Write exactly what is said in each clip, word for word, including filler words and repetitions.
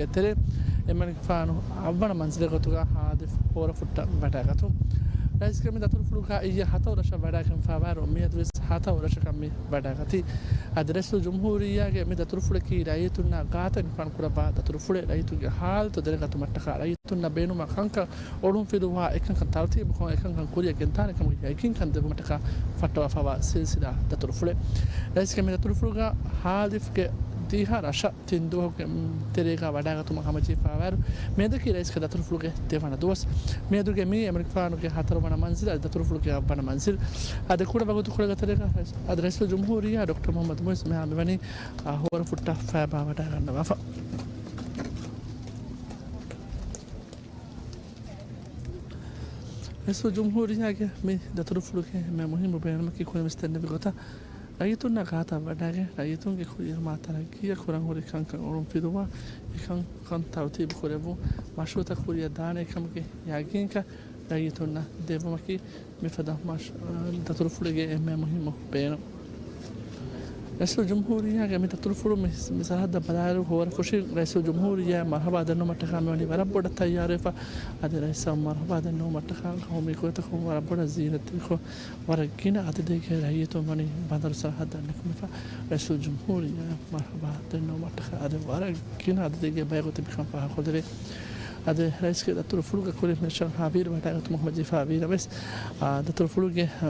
ގެ ތެރެއިން އެމަނިކުފާނު އަށްވަނަ މަންޒިލެއް ގޮތުގަ ހާދިފް ހޯރަފުއްޓަށް ވަޑައިގަތުން. ރައީސްގެ މި ދަތުރުފުޅުގަ އިއްޔެ ހަތަރު ރަށަށް ވަޑައިގެންފާވާއިރު، މިއަދުވެސް ހަތަރު ރަށަކަށް މި ވަޑައިގަތީ. އަދި ރައީސުލްޖުމްހޫރިއްޔާގެ މި ދަތުރުފުޅަކީ ރައްޔިތުންނާ ގާތަށް އިންފާން ކުރައްވާ ދަތުރުފުޅެއް. ރައްޔިތުންގެ ހާލަތު ދެރަނގަތުމަށްޓަކާ ރައްޔިތުންނަށް ބޭނުންވާ ކަންކަން އޮޅުންފިލުވާ އެކަންކަން ތަރުތީބުކޮށް އެކަންކަން ކުރިއަށް ގެންދާނެ ކަމުގެ ޔަގީންކަން ދެއްވުމަށްޓަކާ ފައްޓަވާފައިވާ ސިލްސިލާ ދަތުރުފުޅެއް. ރައީސްގެ މި ދަތުރުފުޅުގަ ހާދިފްގެ ދިހަ ރަށަށް ތިން ދުވަހުގެ ތެރޭގަ ވަޑައިގަތުމަށް ހަމަޖެހިފައިވާއިރު، މިއަދަކީ ރައީސްގެ ދަތުރުފުޅުގެ ދެވަނަ ދުވަސް. މިއަދުގެ މި އެމަނިކުފާނުގެ ހަތަރުވަނަ މަންޒިލް އަދި ދަތުރުފުޅުގެ އަށްވަނަ މަންޒިލް. އަދި ކުޑަ ވަގުތުކޮޅެއްގެ ތެރޭގަ ރައީސް، އަދި ރައީސުލްޖުމްހޫރިއްޔާ ޑޮކްޓަރ މުޙައްމަދު މުޢިއްޒު މިހާރު މިވަނީ، އާ، ހޯރަފުއްޓަށް ފައިބާ ވަޑައިގަންނަވާފަ. ރައީސުލްޖުމްހޫރިއްޔާގެ މި ދަތުރުފުޅުގެ އެންމެ މުހިއްމު ބޭނުމަކީ ކުރިންވެސް ދެންނެވި ގޮތަށް ރައްޔިތުންނާ ގާތަށް ވަޑައިގެން ރައްޔިތުންގެ ކުރިއެރުމާ ތަރައްގީއަށް ކުރަންހުރި ކަންކަން އޮޅުންފިލުވާ އެކަންކަން ތަރުތީބު ކުރެއްވުން މަޝްރޫޢުތައް ކުރިއަށް ދާނެ ކަމުގެ ޔަގީންކަން ރައްޔިތުންނަށް ދެއްވުމަކީ މިފަދަ މަޝް-، ދަތުރުފުޅުގެ އެންމެ މުހިއްމު ބޭނުން. ރައީސުލްޖުމްހޫރިއްޔާގެ މި ދަތުރުފުޅު މި، މި ސަރަހައްދަށް ބަލާއިރު ހޯރަފުށި ރައީސުލްޖުމްހޫރިއްޔާއަށް މަރުޙަބާ ދަންނަވުމަށްޓަކާ މިވަނީ ވަރަށް ބޮޑަށް ތައްޔާރުވެފަ. އަދި ރައީސަށް މަރުޙަބާ ދަންނަވުމަށްޓަކާ ޤައުމީ ކުލަތަކުން ވަރަށް ބޮޑަށް ޒީނަތްތެރިކޮށް، ވަރަށް ގިނަ އަދަދެއްގެ ރައްޔިތުން ވަނީ ބަނދަރު ސަރަހައްދަށް ނިކުމެފަ. ރައީސުލްޖުމްހޫރިއްޔާއަށް މަރުޙަބާ ދަންނަވުމަށްޓަކާ އަދި ވަރަށް ގިނަ އަދަދެއްގެ ބަޔަކު ތިބިކަން ފާހަގަކޮށްލެވޭ. އަދި ރައީސްގެ ދަތުރުފުޅުގެ ކުރިން މި ރަށަށް ހާވީރު ވަޑައިގަތުމަށް ހަމަޖެހިފައިވީރަވެސް، އާ، ދަތުރުފުޅުގެ، އަ،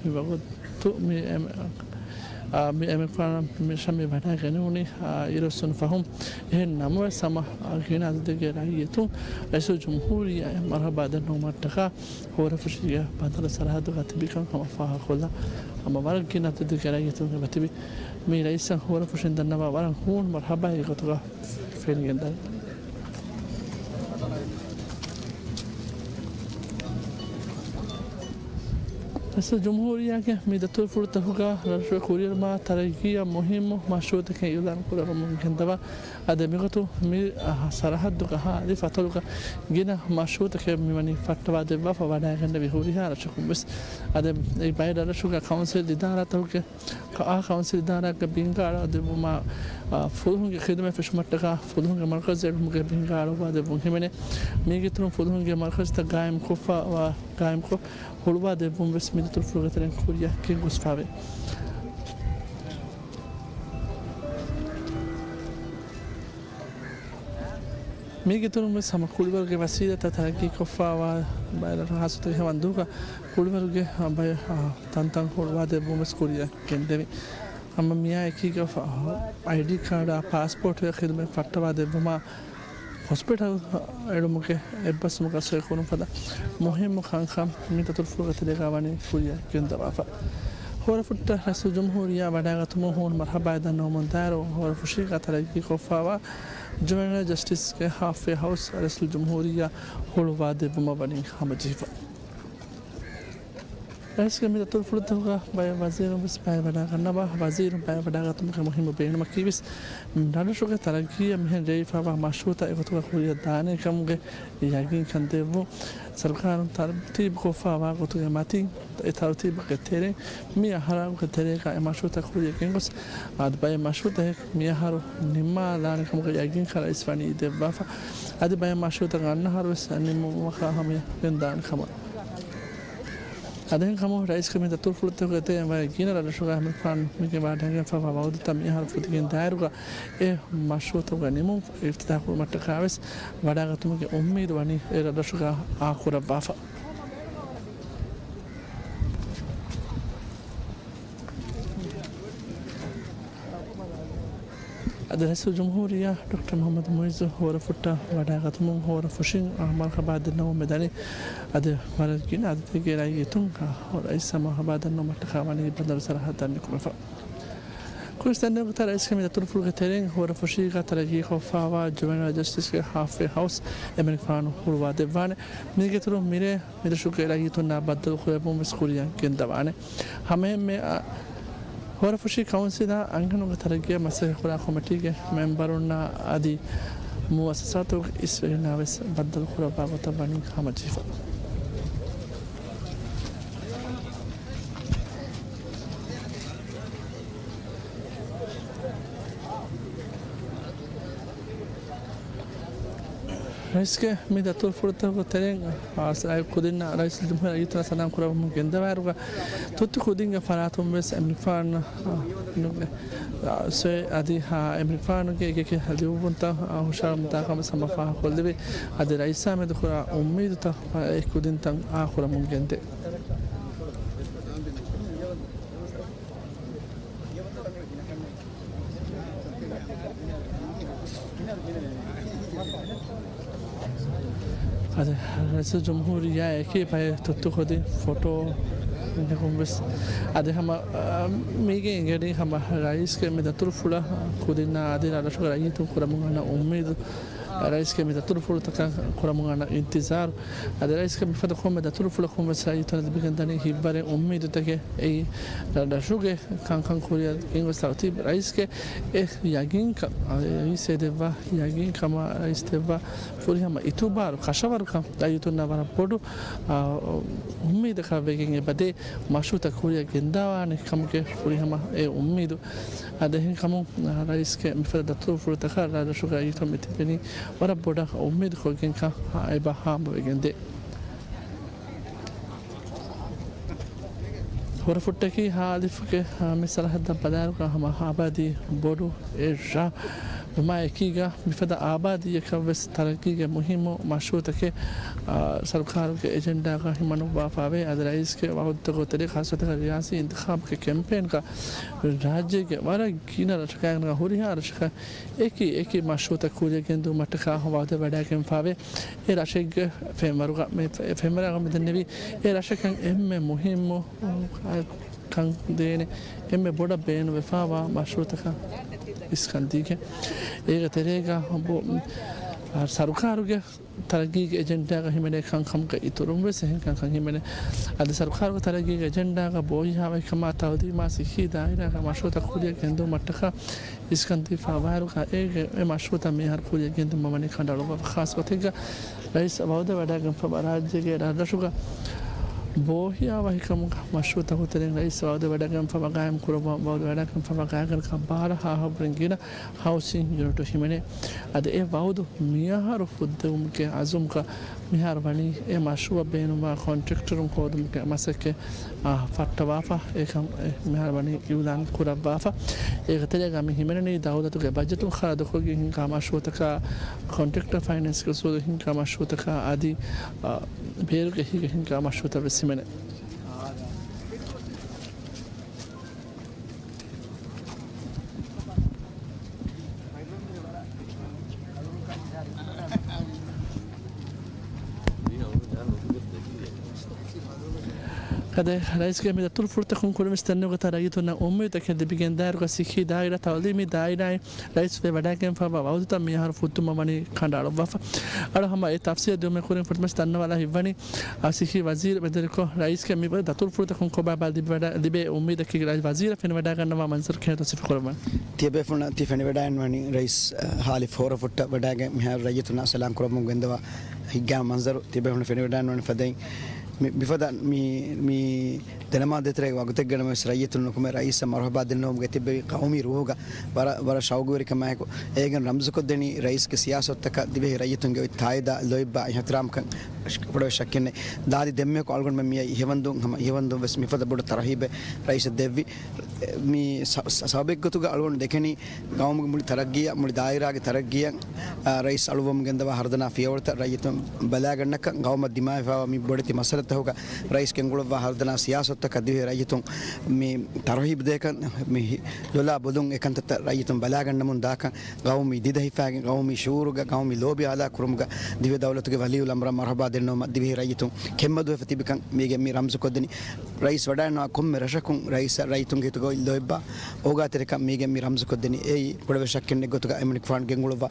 މި ވަގުތު މި އެ-، އާ، މި އެމެނިކުފާނު މި ރަށަށް މި ވަޑައިގެނެވުނީ، އާ، އިރުއޮއްސުނު ފަހުން. އެހެން ނަމަވެސް ހަމަ، އާ، ގިނަ އަދަދެއްގެ ރައްޔިތުން ރައީސުލްޖުމްހޫރިއްޔާއަށް މަރުޙަބާ ދަންނަވުމަށްޓަކާ ހޯރަފުށީގެ ބަނދަރު ސަރަހައްދުގަ ތިބިކަން ހަމަ ފާހަގަކޮށްލާ. ހަމަ ވަރަށް ގިނަ އަދަދެއްގެ ރައްޔިތުން އެބަތިބި. މި ރައީސަށް ހޯރަފުށިން ދަންނަވާ ވަރަށް ހޫނު މަރުޙަބާއެއް ގޮތުގަ ފެނިގެންދާނެ. ރައީސުލްޖުމްހޫރިއްޔާގެ މި ދަތުރުފުޅުތަކުގަ ރަށުގެ ކުރިއެރުމާ ތަރައްގީއަށް މުހިއްމު މަޝްރޫޢުތަކެއް އިޢުލާން ކުރެވެމުން ގެންދަވާ. އަދި މިގޮތުން މި، އަ، ސަރަހައްދުގަ ހާދިފް އަތޮޅުގަ ގިނަ މަޝްރޫޢުތަކެއް މިވަނީ ފައްޓަވާދެއްވާފަ ވަޑައިގެންނެވި ހުރިހާ ރަށަކުން ވެސް. އަދި އެ ބައެއް ރަށުގަ ކައުންސިލް އިދާރާތަކުގެ އާ ކައުންސިލް އިދާރާއެއްގެ ބިންގާ އަޅާ ދެއްވުމާ، އާ، ފުލުހުންގެ ޚިދުމަތް ފެށުމަށްޓަކާ ފުލުހުންގެ މަރުކަޒު އެޅުމުގެ ބިންގާ އަޅުއްވާ ދެއްވުން ހިމެނޭ. މީގެއިތުރުން ފުލުހުންގެ މަރުކަޒުތައް ގާއިމްކޮށްފައިވާ، ގާއިމްކޮށް ހުޅުވާ ދެއްވުން ވެސް މި ދަތުރުފުޅުގެ ތެރެއިން ކުރިއަށް ގެންގޮސްފައިވޭ. މީގެއިތުރުން ވެސް ހަމަ ކުޅިވަރުގެ ވަސީލަތްތައް ތަރައްގީކޮށްފައިވާ ބައެއް ރަށު ހާއްސަތައް ހެވަން ދުވަހުގަ ކުޅިވަރުގެ ބައެއް ތަންތަން ހުޅުވާ ދެއްވުން ވެސް ކުރިއަށް ގެންދެވި. ހަމަ މިއާ އެކީގަ އައިޑީ ކާޑާ ޕާސްޕޯޓް ޚިދުމަތް ފައްޓަވާ ދެއްވުމާ، ހޮސްޕިޓަލް އެޅުމުގެ އެއްބަސްވުމުގަ ސޮއިކުރުން ފަދަ މުހިއްމު ކަންކަން މި ދަތުރުފުޅުގެ ތެރޭގަ ވަނީ ކުރިއަށް ގެންދަވާފަ. ހޯރަފުއްޓަށް ރައީސުލްޖުމްހޫރިއްޔާ ވަޑައިގަތުމުން ހޫނު މަރުޙަބާއެއް ދަންނަވަމުންދާއިރު، ހޯރަފުށީގަ ތަރައްގީކޮށްފައިވާ ޖުވެނައިލް ޖަސްޓިސްގެ ހާފްވޭ ހައުސް ރައީސުލްޖުމްހޫރިއްޔާ ހުޅުވާ ދެއްވުމަށް ވަނީ ހަމަޖެހިފަ. ރައީސްގެ މި ދަތުރުފުޅުތަކުގަ ބައެއް ވަޒީރުން ވެސް ބައިވަޑައިގަންނަވާ. ވަޒީރުން ބައިވަޑައިގަތުމުގެ މުހިއްމު ބޭނުމަކީ ވެސް، ރަށުގެ ތަރައްގީއަށް މިހެން ރޭވިފައިވާ މަޝްރޫޢުތައް އެގޮތުގަ ކުރިއަށް ދާނެ ކަމުގެ ޔަގީންކަން ދެއްވުން. ސަރުކާރުން ތަރުތީބުކޮށްފައިވާ ގޮތުގެ މަތިން، އެ ތަރުތީބުގެ ތެރެއިން މި އަހަރުގެ ތެރޭގަ އެ މަޝްރޫޢުތައް ކުރިއަށް ގެންގޮސް، އަދި ބައެއް މަޝްރޫޢުތަކެއް މިއަހަރު ނިންމާލާނެ ކަމުގެ ޔަގީންކަން ރައީސް ވަނީ ދެއްވާފަ. އަދި ބައެއް މަޝްރޫޢުތައް އަންނަ އަހަރު ވެސް ނިންމުމަކާ ހަމަޔަށް ގެންދާނެ ކަމަށް. އަދި އެހެންކަމުން ރައީސްގެ މި ދަތުރުފުޅުތަކުގެ ތެރެއިން ވަރަށް ގިނަ ރަށްރަށުގަ އެމަނިކުފާނު މިގެން ވަޑައިގެންފައިވާ ވައުދުތައް މިއަހަރު ފުދިގެން ދާއިރުގަ އެ މަޝްރޫޢުތަކުގެ ނިމުން އިފްތިތާޙް ކުރުމަށްޓަކާ ވެސް ވަޑައިގަތުމުގެ އުއްމީދު ވަނީ އެ ރަށްރަށުގަ އާކުރައްވާފަ. އަދި ރައީސުލްޖުމްހޫރިއްޔާ ޑޮކްޓަރ މުޙައްމަދު މުޢިއްޒު ހޯރަފުއްޓަށް ވަޑައިގަތުމުން ހޯރަފުށިން މަރުޙަބާ ދަންނަވަމުން ދަނީ. އަދި ވަރަށް ގިނަ އަދަދެއްގެ ރައްޔިތުން ރައީސަށް މަރުޙަބާ ދަންނަވުމަށްޓަކާ ވަނީ ބަނދަރު ސަރަހައްދަށް ނިކުމެފަ. ކުރިން ދެންނެވި ގޮތަށް ރައީސްގެ މި ދަތުރުފުޅުގެ ތެރެއިން ހޯރަފުށީގަ ތަރައްގީކޮށްފައިވާ ޖުވެނައިލް ޖަސްޓިސްގެ ހާފްވޭ ހައުސް އެމަނިކުފާނު ހުޅުވާ ދެއްވާނެ. މީގެއިތުރުން މިރޭ މިރަށުގެ ރައްޔިތުންނާ ބައްދަލުކުރެއްވުން ވެސް ކުރިއަށް ގެންދަވާނެ. ހަމައެހެންމެ، އަ، ހޯރަފުށި ކައުންސިލާ އަންހެނުންގެ ތަރައްގީއަށް މަސައްކަތްކުރާ ކޮމިޓީގެ މެމްބަރުންނާ އަދި މުއައްސަސާތުގެ އިސްވެރިންނާ ވެސް ބައްދަލުކުރައްވާ ގޮތަށް ވަނީ ހަމަޖެހިފަ. ރައީސްގެ މި ދަތުރުފުޅުތަކުގެ ތެރެއިން، އާ، ކުދިންނަށް ރައީސުލްޖުމްހޫރިއްޔާ އަޅުގަނޑު ސަލާމް ކުރައްވަމުން ގެންދަވާއިރުގަ، ތުއްތު ކުދިންގެ ފަރާތުން ވެސް އެމްޑިފާން، އާ، އާ، ސޮއި އަދި، އާ، އެމްޑިފާންގެ އެކި ލިޔުއްވުންތައް، އާ، ހުށަހަޅަމުންދާކަމަށް ހަމަ ފާހަގަކޮށްލެވި. އަދި ރައީސާ މެދު ކުރާ އުއްމީދުތައް، އާ، އެ ކުދިންތައް އާ ކުރަމުން ގެންދޭ. އަދި ރައީސުލްޖުމްހޫރިއްޔާ އެކީ ބައެއް ތުއްތު ކުދިން ފޮޓޯ އިންނަކުން ވެސް އަދި ހަމަ، އާ، މީގެ އިނގެނީ ހަމަ ރައީސްގެ މި ދަތުރުފުޅަށް ކުދިންނާ އަދި ރަށުގެ ރައްޔިތުން ކުރަމުން އަންނަ އުއްމީދު، ރައީސްގެ މި ދަތުރުފުޅުތަކަށް ކުރަމުން އަންނަ އިންތިޒާރު، އަދި ރައީސްގެ މިފަދަ ކޮންމެ ދަތުރުފުޅަކުން ވެސް ރައްޔިތުން ލިބިގެންދަނީ ހިތްވަރެއް އުއްމީދުތަކެއް. އެއީ ރަށުގެ ކަންކަން ކުރިއަށް ގެންގޮސް ތަރުތީބު ރައީސްގެ އެ ޔަގީންކަން، އަ، ރައީސް އެ ދެއްވާ ޔަގީންކަމާ ރައީސް ދެއްވާ ފުރިހަމަ އިތުބާރު ކަށަވަރުކަން ރައްޔިތުންނަށް ވަރަށް ބޮޑު، އަ، އުއްމީދަކާ ވެގެން އެބަދޭ މަޝްރޫޢުތައް ކުރިއަށް ގެންދާވާނެ ކަމުގެ ފުރިހަމަ އެ އުއްމީދު. އަދި އެހެންކަމުން، އަ، ރައީސްގެ މިފަދަ ދަތުރުފުޅުތަކަށް ރަށުގެ ރައްޔިތުން މި ތިބެނީ ވަރަށް ބޮޑަށް އުއްމީދު ކޮށްގެންކަން އެބަ ހާމަވެގެންދޭ. ހުރަފުއްޓަކީ ހާލިފްގެ، އާ، މި ސަރަހައްދަށް ބަލާއިރުގަ ހަމަ އާބާދީ ބޮޑު އެއް ރަށް. ވުމާ އެކީގަ މިފަދަ އާބާދީއަކަށް ވެސް ތަރައްގީގެ މުހިއްމު މަޝްރޫޢުތަކެއް، އާ، ސަރުކާރުގެ އެޖެންޑާގަ ހިމަނުއްވާފާވޭ. އަދި ރައީސްގެ ވައުދުތަކުގެ ތެރޭގަ ޚާއްޞަތަކަށް ރިޔާސީ އިންތިޚާބުގެ ކެމްޕޭންގަ ރާއްޖޭގެ ވަރަށް ގިނަ ރަށަކާގަ ހުރިހާ ރަށަކަށް އެކި އެކި މަޝްރޫޢުތައް ކުރިއަށް ގެންދިއުމަށްޓަކާ ވައުދެއް ވަޑައިގެންފާވޭ. އެ ރަށެއްގެ ފެންވަރުގަ، މި ފެ-، ފެންވަރާގަ މި ދެންނެވީ އެ ރަށަކަށް އެންމެ މުހިއްމު ކަން ދޭނެ އެންމެ ބޮޑަށް ބޭނުންވެފާވާ މަޝްރޫޢުތަކަށް އިސްކަން ދީގެން. އޭގެ ތެރޭގަ ބޮ-، ސަރުކާރުގެ ތަރައްގީގެ އެޖެންޑާގަ ހިމެނޭ ކަންކަމުގެ އިތުރުން ވެސް އެހެން ކަންކަން ހިމެނޭ. އަދި ސަރުކާރުގެ ތަރައްގީގެ އެޖެންޑާގަ ބޯހިޔާވަހިކަމާ ތައުލީމާ ސިއްހީ ދާއިރާގަ މަޝްރޫޢުތައް ކުރިއަށް ގެންދިއުމަށްޓަކާ އިސްކަން ދީފާވާއިރުގަ އޭގެ އެ މަޝްރޫޢުތައް މިހާރު ކުރިއަށް ގެންދިއުމަށް ވަނީ ކަނޑައަޅުއްވާފަ. ޚާއްޞަ ގޮތެއްގަ ރައީސް ވައުދެއް ވަޑައިގެންފަވާ ރާއްޖޭގެ ރަށްރަށުގަ ބޯހިޔާވަހިކަމުގަ މަޝްރޫޢުތަކުގެ ތެރެއިން ރައީސް ވައުދެއް ވަޑައިގެންފަވާ ގާއިމް ކުރައްވާ ވައުދެއް ވަޑައިގެންފަވާ ގާތްގަނޑަކަށް ބާރަ ހާހަށްވުރެން ގިނަ ހައުސިން ޔުނިޓު ހިމެނޭ. އަދި އެ ވައުދު މިއަހަރު ފުއްދެވުމުގެ އަޒުމްގަ މިހާރު ވަނީ އެ މަޝްރޫޢަށް ބޭނުންވާ ކޮންޓްރެކްޓަރުން ހޯދުމުގެ މަސައްކަތް، އާ، ފައްޓަވާފަ. އެކަން އެ މިހާރު ވަނީ އިއުލާން ކުރައްވާފަ. އޭގެ ތެރޭގަ މި ހިމެނެނީ ދައުލަތުގެ ބަޖެޓުން ޚަރަދުކޮށްގެން ހިންގާ މަޝްރޫޢުތަކާ، ކޮންޓްރެކްޓަރ ފައިނޭންސްގެ އުސޫލުން ހިންގާ މަޝްރޫޢުތަކާ އަދި، އާ، ބޭރުގެ އެހީގަ ހިންގާ މަޝްރޫޢުތައް ވެސް ހިމެނޭ. އަދި ރައީސްގެ މި ދަތުރުފުޅުތަކުން ކުރިންވެސް ދެންނެވި ގޮތަށް ރައްޔިތުންނަށް އުއްމީދުތަކެއް ލިބިގެންދާއިރުގަ ސިއްހީ ދާއިރާ، ތައުލީމީ ދާއިރާއިން ރައީސް ވެ ވަޑައިގެންފަވާ ވައުދުތައް މިއަހަރު ފުއްދުމަށް ވަނީ ކަނޑައަޅުއްވާފަ. އަޅު ހަމަ އެ ތަފްސީލް ދިއުމުގެ ކުރިން ފުރަތަމަ ދަންނަވާލާ ހިތްވަނީ، އާ، ސިއްހީ ވަޒީރު މެދުވެރިކޮށް، ރައީސްގެ މި ދަތުރުފުޅުތަކުން ކޮބާބާ ލިބިވަޑަ-، ލިބޭ އުއްމީދަކީ ވަޒީރަށް ފެނިވަޑައިގަންނަވާ މަންޒަރު ކިހިނެއް ތައުސީފު ކުރައްވަން. ތިޔަބޭފުޅުންނަށް ތި ފެނިވަޑައިގަންނަވަނީ ރައީސް، އާ، ހާލިފް ހޯރަފުއްޓަށް ވަޑައިގެން މިހާރު ރައްޔިތުންނާ ސަލާމް ކުރަމުން ގެންދަވާ ހިތްގައިމު މަންޒަރު ތިޔަބޭފުޅުން ފެނިވަޑައިގަންނަވަނީ ފަދައިން. މި-، މިފަދަ މި-، މި ދެނަމާދު ދޭތެރޭގެ ވަގުތެއްގަ ނަމަވެސް ރައްޔިތުން ނުކުމެ ރައީސަށް މަރުހަބާ ދެންނެވުމުގެ ތިއްބެވި ޤައުމީ ރޫހުގަ ވަރަށް، ވަރަށް ޝައުގުވެރިކަމާއެކު އޭގެން ރަމްޒުކޮށްދެނީ ރައީސްގެ ސިޔާސަތުތަކަށް ދިވެހި ރައްޔިތުންގެ އޮތް ތާއީދާ ލޯތްބާ އިޙްތިރާމްކަން ކުޑަވެ ޝައްކެއްނެތް. ދާދި ދެންމެއަކު އަޅުގަނޑުމެން މިއައީ ހެވަންދުން ހަމަ ހެވަންދުން ވެސް މިފަދަ ބޮޑު ތަރުހީބެއް ރައީސަށް ދެއްވި. މި ސަ-، ސަ-، ސަބަބެއްގޮތުގަ އަޅުގަނޑު ދެކެނީ ގައުމުގެ މުޅި ތަރައްގީއަށް، މުޅި ދާއިރާގެ ތަރައްގީއަށް، އާ، ރައީސް އަޅުއްވަމުން ގެންދަވާ ހަރުދަނާ ފިޔަވަޅުތައް ރައްޔިތުން ބަލާގަންނަކަން، ގައުމަށް ދިމާވެފާވާ މި ބޮޑެތި މައްސަލަތަކުގަ ރައީސް ގެންގުޅުއްވާ ހަރުދަނާ ސިޔާސަތުތަކަށް ދިވެހި ރައްޔިތުން މި ތަރުހީބު ދޭކަން، މި ލޮލާ ބޮލުން އެކަންތައްތައް ރައްޔިތުން ބަލާގަންނަމުން ދާކަން، ގައުމީ ދިދަހިފައިގެން ގައުމީ ޝުޢޫރުގަ ގައުމީ ލޯބި އާލާ ކުރުމުގަ ދިވެހި ދައުލަތުގެ ވަލިއުލްއަމްރަށް މަރުހަބާ ދެންނެވުމަށް ދިވެހި ރައްޔިތުން ކެތްމަދުވެފަ ތިބިކަން މީގެ މި ރަމްޒުކޮށްދެނީ. ރައީސް ވަޑައިންނަވާ ކޮންމެ ރަށަކުން ރައީސަށް ރައްޔިތުންގެ ހިތުގައި ލޯތްބާ އޯގާތެރިކަން މީގެ މި ރަމްޒުކޮށްދެނީ. އެއީ ކުޑަވެ ޝައްކެއް ނެތް ގޮތުގަ އެމަނިކުފާނު ގެންގުޅުއްވާ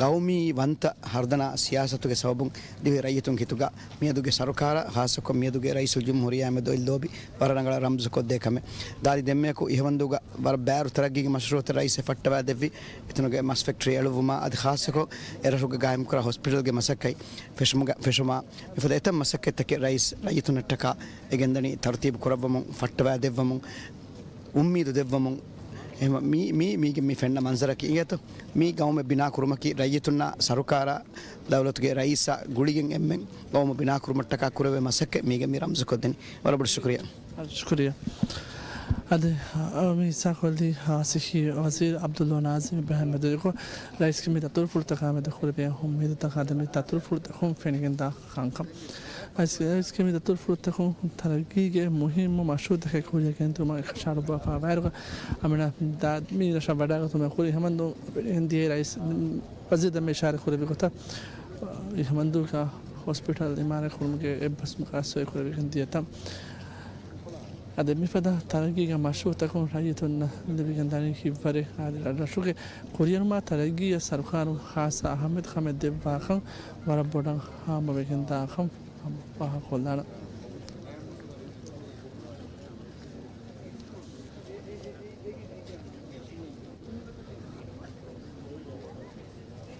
ގައުމީ ވަންތަ ހަރުދަނާ ސިޔާސަތުގެ ސަބަބުން ދިވެހި ރައްޔިތުންގެ ހިތުގަ މިއަދުގެ ސަރުކާރަށް، ޚާއްޞަކޮށް މިއަދުގެ ރައީސުލްޖުމްހޫރިއްޔާ މެދު އޮތް ލޯބި ވަރަށް ރަނގަޅަށް ރަމްޒުކޮށްދޭ ކަމެއް. ދާދި ދެންމެއަކު އިހަވަންދޫގަ ވަރަށް ބައިވަރު ތަރައްގީގެ މަޝްރޫޢުތައް ރައީސް ފައްޓަވާދެއްވި. އެތަނުގެ މަސް ފެކްޓްރީ އެޅުއްވުމާ އަދި ޚާއްޞަކޮށް އެރަށުގެ ގާއިމްކުރާ ހޮސްޕިޓަލްގެ މަސައްކަތް ފެށުމުގަ-، ފެށުމާ މިފަދަ އެތައް މަސައްކަތްތަކެއް ރައީސް ރައްޔިތުންނަށްޓަކާ އެ ގެންދަނީ ތަރުތީބު ކުރައްވަމުން، ފައްޓަވާ ދެއްވަމުން، އުއްމީދު ދެއްވަމުން، އެހެން މީ، މީ، މީގެ މި ފެންނަ މަންޒަރަކީ އިނގޭތޯ؟ މީ ގައުމެއް ބިނާ ކުރުމަކީ ރައްޔިތުންނާ ސަރުކާރާ ދައުލަތުގެ ރައީސާ ގުޅިގެން އެންމެން ގައުމު ބިނާ ކުރުމަށްޓަކާ ކުރެވޭ މަސައްކަތް. މީގެ މި ރަމްޒުކޮށްދެނީ. ވަރަށް ބޮޑަށް ޝުކުރިއްޔާ. ޝުކުރިއްޔާ. އަދި، އަ، މި ހިއްސާކޮށްލީ، އ، ސިއްހީ ވަޒީރު ޢަބްދުﷲ ނާޒިމް އިބްރާހިމް މެދުވެރިކޮށް، ރައީސްގެ މި ދަތުރުފުޅުތަކާ މެދު ކުރެވޭ އުއްމީދުތަކާ އަދި މި ދަތުރުފުޅުތަކުން ފެނިގެންދާ ކަންކަން. ރައީސް، ރައީސްގެ މި ދަތުރުފުޅުތަކުން ތަރައްގީގެ މުހިއްމު މަޝްރޫޢުތަކެއް ކުރިއަށް ގެންދިއުމަށް އެކަށައަޅުއްވާފާވާއިރުގަ، އަމިނާ ދާ، މި ރަށަށް ވަޑައިގަތުމަށް ކުރި ހަމަންދު ދިޔައީ ރައީސް ވަޒީރު ދެންމެ އިޝާރާތް ކުރެއްވި ގޮތަށް، އެ ހަމަންދުގަ ހޮސްޕިޓަލް އިމާރާތް ކުރުމުގެ އެއްބަސްވުމަކާ ސޮއި ކުރެވިގެން ދިޔަތަން. އަދި މިފަދަ ތަރައްގީގެ މަޝްރޫޢުތަކުން ރައްޔިތުންނަށް ލިބިގެންދަނީ ހިތްވަރެއް. އަދި ރަށްރަށުގެ ކުރިއެރުމާ ތަރައްގީއަށް ސަރުކާރުން ޚާއްޞަ އަހައްމިޔަތުކަމެއް ދެއްވާކަން ވަރަށް ބޮޑަށް ހާމަވެގެންދާކަން ފާހަގަކޮށްލާނަން.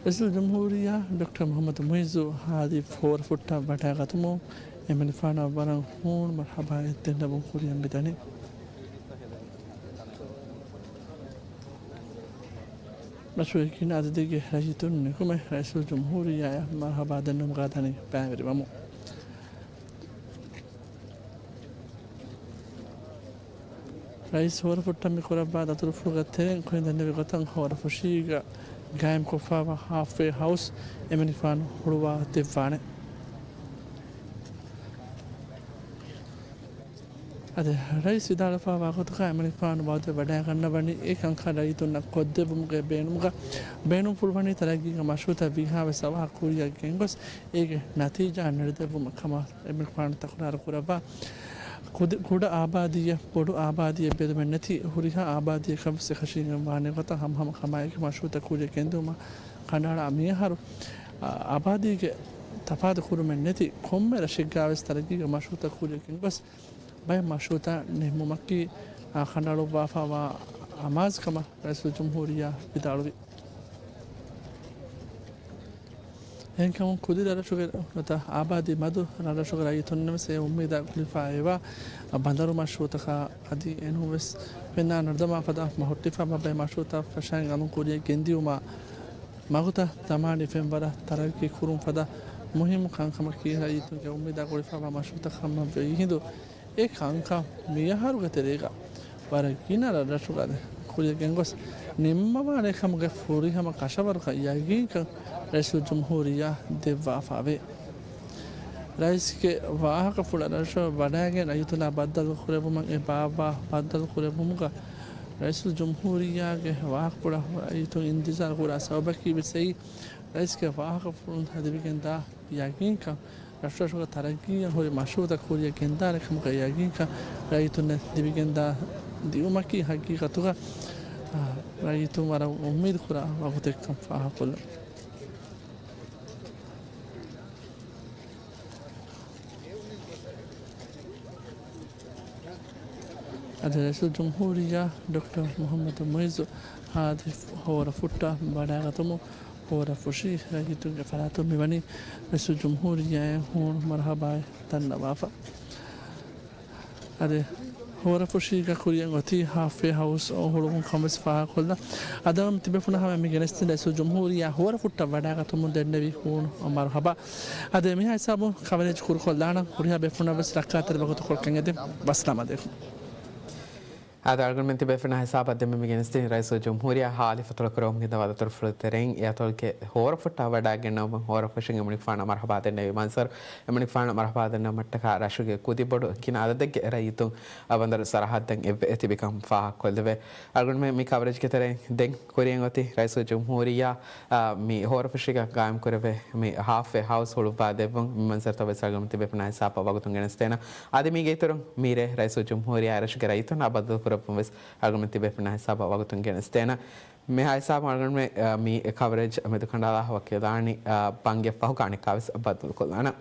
ރައީސުލްޖުމްހޫރިއްޔާ ޑޮކްޓަރ މުޙައްމަދު މުޢިއްޒު ހާދި ހޯރަފުއްޓަށް ވަޑައިގަތުމުން އެމަނިކުފާނަށް ވަރަށް ހޫނު މަރުޙަބާއެއް ދެންނެވުން ކުރިއަށް މިދަނީ. ރަށުގެ ގިނަ އަދަދެއްގެ ރައްޔިތުން ނިކުމެ ރައީސުލްޖުމްހޫރިއްޔާއަށް މަރުޙަބާ ދެންނެވުމުގަ ދަނީ ބައިވެރިވަމުން. ރައީސް ހޯރަފުއްޓަށް މި ކުރައްވާ ދަތުރުފުޅުގެ ތެރެއިން ކުރިން ދެންނެވި ގޮތަށް ހޯރަފުށީގަ ގާއިމްކޮށްފައިވާ ހާފްވޭ ހައުސް އެމަނިކުފާނު ހުޅުވާ ދެއްވާނެ. އަދި ރައީސް ވިދާޅުވެފައިވާ ގޮތުގަ އެމަނިކުފާނު ވައުދެއް ވަޑައިގަންނަވަނީ އެ ކަންކަން ރައްޔިތުންނަށް ކޮށްދެއްވުމުގެ ބޭނުމުގަ، ބޭނުންފުޅުވަނީ ތަރައްގީގެ މަޝްރޫޢުތައް ވީހާވެސް އަވަހަށް ކުރިއަށް ގެންގޮސް އޭގެ ނަތީޖާ ނެރެދެއްވުމަށް ކަމަށް އެމަނިކުފާނު ތަކުރާރު ކުރައްވާ. ކުދި-، ކުޑަ އާބާދީއެއް، ބޮޑު އާބާދީއެއް ބެލުމެއް ނެތި، ހުރިހާ އާބާދީއަކަށްވެސް އެކަށީގެން ވާނެ ގޮތަށް ހަމަހަމަ ކަމާއެކީ މަޝްރޫޢުތައް ކުރިއަށް ގެންދިއުމަށް ކަނޑައަޅާ. މިއަހަރު، އާ، އާބާދީގެ ތަފާތު ކުރުމެއް ނެތި ކޮންމެ ރަށެއްގަވެސް ތަރައްގީގެ މަޝްރޫޢުތައް ކުރިއަށް ގެންގޮސް ބައެއް މަޝްރޫޢުތައް ނިންމުމަކީ، އާ، ކަނޑައަޅުއްވާފައިވާ އަމާޒު ކަމަށް ރައީސުލްޖުމްހޫރިއްޔާ ވިދާޅުވި. އެހެންކަމުން ކުދި ރަށްރަށުގެ ނުވަތަ އާބާދީ މަދު ރަށްރަށުގެ ރައްޔިތުންނަށް ވެސް އެ އުއްމީދާ ގުޅިފައިވާ ބަނދަރު މަޝްރޫޢުތަކާ އަދި އެނޫންވެސް ފެންނާ ނަރުދަމާ ފަދަ މަހުއްޓިފައިވާ ބައެއް މަޝްރޫޢުތައް ފަށަން އަލުން ކުރިއަށް ގެންދިއުމާ މަގުތައް ދަމާނީ ފެންވަރަށް ތަރައްގީ ކުރުން ފަދަ މުހިއްމު ކަންކަމަކީ ރައްޔިތުންގެ އުއްމީދާ ގުޅިފައިވާ މަޝްރޫޢުތައް ހަމަވެ ހިނދު އެ ކަންކަން މިއަހަރުގެ ތެރޭގަ ވަރަށް ގިނަ ރަށްރަށުގަ ކުރިއަށް ގެންގޮސް ނިންމަވާނެ ކަމުގެ ފުރިހަމަ ކަށަވަރުކަން ޔަގީންކަން ރައީސުލްޖުމްހޫރިއްޔާ ދެއްވާފައިވޭ. ރައީސްގެ ވާހަކަފުޅަށް ރަށަށް ވަޑައިގެން ރައްޔިތުންނާ ބައްދަލު ކުރެއްވުމަށް އެ ބާއްވާ ބައްދަލު ކުރެއްވުމުގަ ރައީސުލްޖުމްހޫރިއްޔާގެ ވާހަކަފުޅަށް ރައްޔިތުން އިންތިޒާރު ކުރާ ސަބަބަކީ ވެސް އެއީ ރައީސްގެ ވާހަކަފުޅުން ލިބިގެންދާ ޔަގީންކަން ރަށްރަށުގެ ތަރައްގީއަށް ހުރި މަޝްރޫޢުތައް ކުރިއަށް ގެންދާނެ ކަމުގެ ޔަގީންކަން ރައްޔިތުންނަށް ލިބިގެންދާ ދިއުމަކީ ހަގީގަތުގަ، އާ، ރައްޔިތުން ވަރަށް އުއްމީދު ކުރާ ވަގުތެއްކަން ފާހަގަކޮށްލަން. އަދި ރައީސުލްޖުމްހޫރިއްޔާ ޑޮކްޓަރ މުޙައްމަދު މުޢިއްޒު ހާދި ހޯރަފުއްޓަށް ވަޑައިގަތުމުން ހޯރަފުށީ ރައްޔިތުންގެ ފަރާތުން މިވަނީ ރައީސުލްޖުމްހޫރިއްޔާއަށް ހޫނު މަރުޙަބާއެއް ދަންނަވާފަ. އަދި ހޯރަފުށީގަ ކުރިއަށް އޮތީ ހާފްވޭ ހައުސް ހުޅުވުން ކަމަށް ވެސް ފާހަގަކޮށްލަން. އަދި ތިބޭފުޅުންނަށް ހަމަ މި ގެނެސްދިން ރައީސުލްޖުމްހޫރިއްޔާ ހޯރަފުއްޓަށް ވަޑައިގަތުމުން ދެންނެވި ހޫނު މަރުޙަބާ. އަދި މިހާ ހިސާބުން ކަވަރޭޖް ކުރުކޮށްލާނަން. ހުރިހާ ބޭފުޅުންނަށް ވެސް ރައްކާތެރި ވަގުތުކޮޅަކަށް އެދެން. ވައްސަލާމް އަލައިކުމް. އާދެ، އަޅުގަނޑުމެން ތިބޭފުޅުންނާ ހިސާބަށް ދެންމެ މި ގެނެސްދިން ރައީސުލްޖުމްހޫރިއްޔާ ހާލި ފަތުރު ކުރެވުމުގެ ވަރަށް ދަތުރުފުޅު ތެރެއިން އެއަތޮޅުގެ ހޯރަފުއްޓަށް ވަޑައިގެންނެވުމުން ހޯރަފުށިން އެމަނިކުފާނަށް މަރުޙަބާ ދެންނެވި މަންޒަރު. އެމަނިކުފާނަށް މަރުޙަބާ ދެންނެވުމަށްޓަކާ ރަށުގެ ކުދިބޮޑު ގިނަ އަދަދެއްގެ ރައްޔިތުން އަ، ބަނދަރު ސަރަހައްދަށް އެއްވެ ތިބިކަން ފާހަގަކޮށްލެވޭ. އަޅުގަނޑުމެން މި ކަވަރޭޖްގެ ތެރެއިން ދެން ކުރިއަށް އޮތީ ރައީސުލްޖުމްހޫރިއްޔާ، އާ، މި ހޯރަފުށީގަ ގާއިމްކުރެވޭ މި ހާފްވޭ ހައުސް ހުޅުއްވާ ދެއްވުން. މި މަންޒަރުތައް ވެސް އަޅުގަނޑު ތިބޭފުޅުންނާ ހިސާބަށް ވަގުތުން ގެނެސްދޭނަން. އަދި މީގެ އިތުރުން މިރޭ ރައީސުލްޖުމްހޫރިއްޔާ ރަށުގެ ރައްޔިތުންނާ ބައްދަލުކުރެއްވުން ވެސް އަޅުގަނޑު ތިބޭފުޅުންނާ ހިސާބަށް ވަގުތުން ގެނެސްދޭނަން. މިހާ ހިސާބުން އަޅުގަނޑުމެން، އާ، މި ކަވަރޭޖް މެދުކަނޑައަޅާ ވަކިވެލާނީ، އާ، ބަންގެއް ފަހު ކާނިއްކާ ވެސް ބައްދަލުކޮށްލާނަން.